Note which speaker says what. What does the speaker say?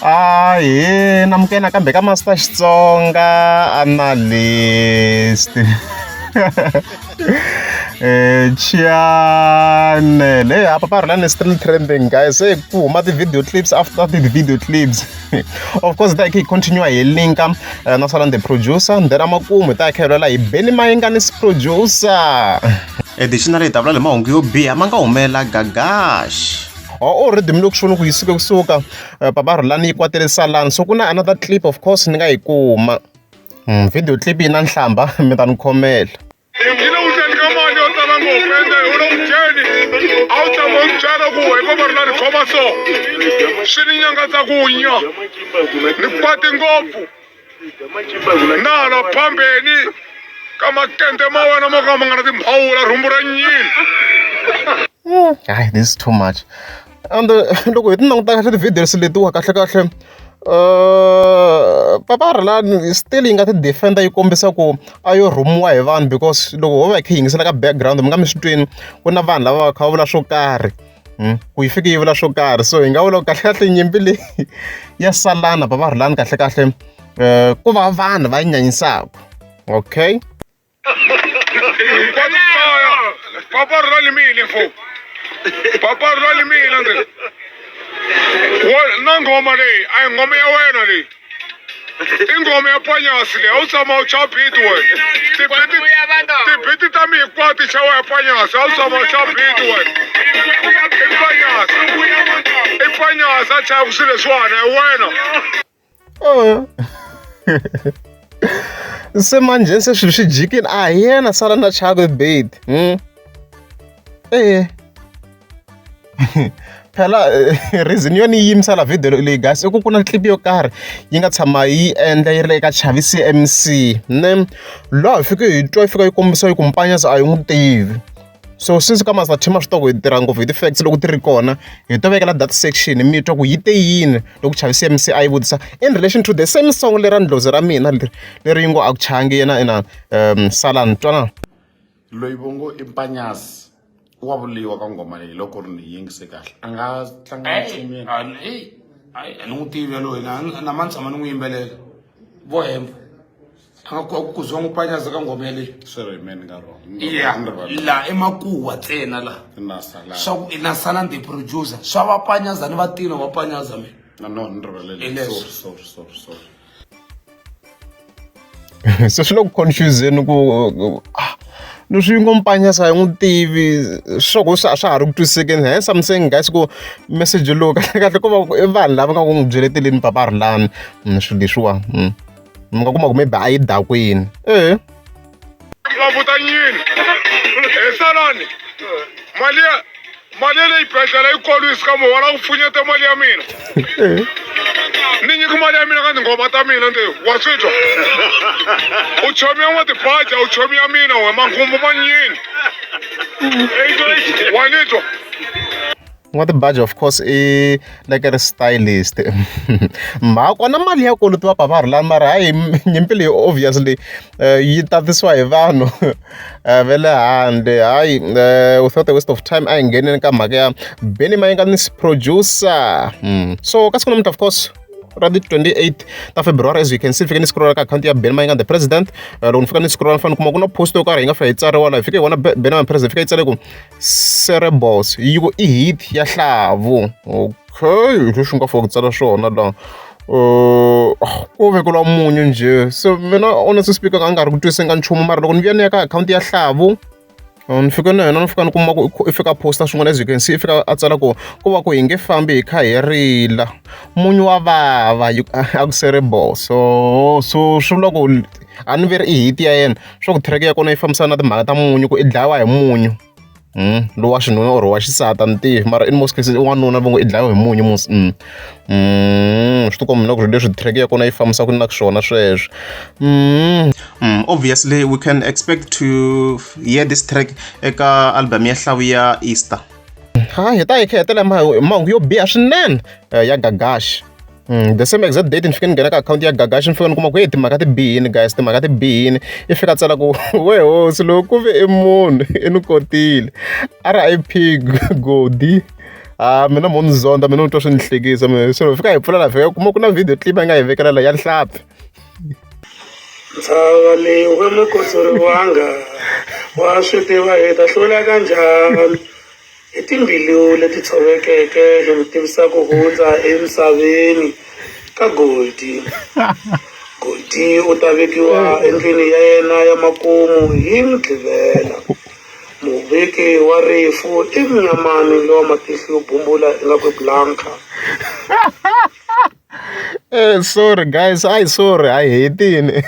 Speaker 1: Ahee namukela nakambe ka Master Xitsonga Analyst channel hey apa pa rhulani still trending guys se ku huma ti-video clips after ti-video clips of course ta hi kha hi continue hi linka na Salani the producer then amakumu hi ta hi kha hi lwela hi Benny Mayengani producer additionally hi ta vula le mahungu yo biha ma nga humelela Gagash Oh, already mi le ku swi ku yi suke kusuka papa Rhulani yi kwatele Salani so ku na another clip of course ni nga yi kuma video clip yi na nhlamba mi ta ni khomela
Speaker 2: Yi le ku tleni ka mali yo tala ngopfu ende u le ku dyeni a wu tshama u byela ku hi papa Rhulani khoma so swi ni nyangatsa ku nya ni kwate ngopfu na hala phambeni ka makende ma wena mo ka ma nga na timphawula rhumbu ra nyini.
Speaker 1: Hayi, this is too much and loko hi ti languta kahle ti-videos letiwa kahle kahle papa Rhulani still yi nga ti defender yi kombisa ku a yo rhumiwa hi vanhu because loko ho va hi kha hi yingisela ka background mi nga mi swi twini ku na vanhu lava va kha va vula swo karhi ku yi fike yi vula swo karhi so hi nga vula ku kahlekahle nyimpi leyi ya Salana papa Rhulani kahlekahle ku va vanhu va yi nyanyisaka okay.
Speaker 2: Papa Rhulani mina mfo Papa Rhulani mina ndzi na nghoma leyi a hi nghoma ya wena leyi i nghoma ya panyasi leyi a wu tshama u cha beat wena tibiti ta mi hinkwato chawa ya panyasi a wu tshama u cha beat wena i panyasi i panyasi a chayaka swilo leswiwani hi wena.
Speaker 1: Se manjhe se swilo swi jikile a hi yena sala na chaka beat e phela reason yo ni yimisa la video leyi guys i ku ku na clip yo karhi yi nga tshama yi endla yi ri eka Chavi C_M_C ne laha hi fike hi twa yi fika yi kombisa yi ku Mpanyasa a yi n'wi tivi so since ka Master Team a swi tiva ku hi tirha ngopfu hi ti-facts loko ti ri kona hi to vekela that section mi twa ku yi te yini loko Chavi C_M_C a yi vutisa in relation to the same song lera ndlozi ra mina leri leri yi ngo a ku changi yena ina Salani twanana.
Speaker 3: Loyi vo ngo i Mpanyasi wa vuriwa ka nghoma leyi loko ri ni yingise kahle a nga tlanga nchumu yena.
Speaker 4: A ni a ni n'wi tivi yaloye na na mani tshama ni n'wi yimbelela vo hemba a nga ku ku ziwa n'wi Mpanyasi ka nghoma yaleyo.
Speaker 3: Sorry me ni nga wrong.
Speaker 4: Ya la i makuwa ntsena la
Speaker 3: Na Salani.
Speaker 4: swa ku i na Salani the producer swa va Panyaza ni va tino va Panyaza mina.
Speaker 3: No no ni rivalele.
Speaker 4: Hi leswo.
Speaker 3: Sorry sorry sorry sorry.
Speaker 1: Se swi le ku confuse-ni ku ah leswi yi ngo Mpanyasa a yi n'wi tivi swa ku swa swa ha ri ku twisisekeni hence I'm saying guys ku meseji lowu kahlekahle ko va ku i vanhu lava nga ku n'wi byeleteleni papa Rhulani swilo leswiwa mi nga kuma ku maybe a yi dakwini e.
Speaker 2: Timbabvu ta nyini he salani mali ya mali ya le xibedhlele yi kolwisi ka mo wa la ku pfunyeta mali ya mina ni nyiki mali ya mina ka tinghoma ta mina ndzi wa swi twa u chomi ya n'watibaja u chomi ya mina we manghumbu ma nyini wa ni twa.
Speaker 1: N'watibaji of course i like ri stylist mhaka kona mali ya kolotiwa papa Rhulani mara hayi nyimpi leyi obviously yi tatisiwa hi vanhu va le handle hayi without a waste of time a hi ngheneni ka mhaka ya Benny Mayengani producer so ka siku namuntlha of course ra ti 28 ta February as you can see fike ni scroll ka akhawunti ya Benny Mayengani the president loko ni fika ni scroll ni fanele ni kuma ku na post yo karhi yi nga fika yi tsariwa laha hi fike hi vona Benny Mayengani president fika yi tsale ku Cerebos yi ku i hit ya hlavu okay leswi nga fika ku tsala swona la ku vekeliwa munyu njhe so mina honestly speaking a nga ri ku twisiseni ka nchumu mara loko ni vuya ni ya ka akhawunti ya hlavu ni fike na yena ni fika ni kuma ku i fika post-a swin'wana as you can see i fika a tsala ku ko va ku hi nge fambi hi kha hi rila munyu wa vava a ku Cerebos so so swi vula ku a ni ve ri i hit ya yena swa ku track ya kona yi fambisana na timhaka ta munyu ku i dlayiwa hi munyu lowu wa xinuna or wa xisati a ni tivi mara in most cases i wanuna va ngo i dlayiwa hi munyu mos swi tikomba na ku ri leswi track ya kona yi fambisaka na swona sweswo obviously we can expect to hear this track eka album ya Hlavu ya Easter ha hi ta hi kha hetelela mahungu yo biha swinene ya Gagash. The same exact date ni fike ni nghena ka akhawunti ya Gagash ni fika ni kuma ku hey timhaka ti bihini guys timhaka ti bihini i fika tsala ku we hosi loko ku ve i munhu i ni kotile R_I_P Godi. A mina mo ni zonda mina ni twa swi ni hlekisa mina se fika hi pfula la fika kuma ku na video clip a nga hi vekela la ya nhlampfi.
Speaker 5: Ntshava leyi we mukutsuriwanga wa swi tiva hi ta hlula kanjhani hi timbilu leti tshovekeke hi mi tivisa ku hundza emisaveni ka Goldie. Goldie u ta vekiwa endlwini ya yena ya makumu hi Mugqivela. Muveki wa rifu i Mnyamani lowa matihlo yo bumbula ingaku i Blanca.
Speaker 1: Eh sorry guys, ayi sorry, a hi hetini.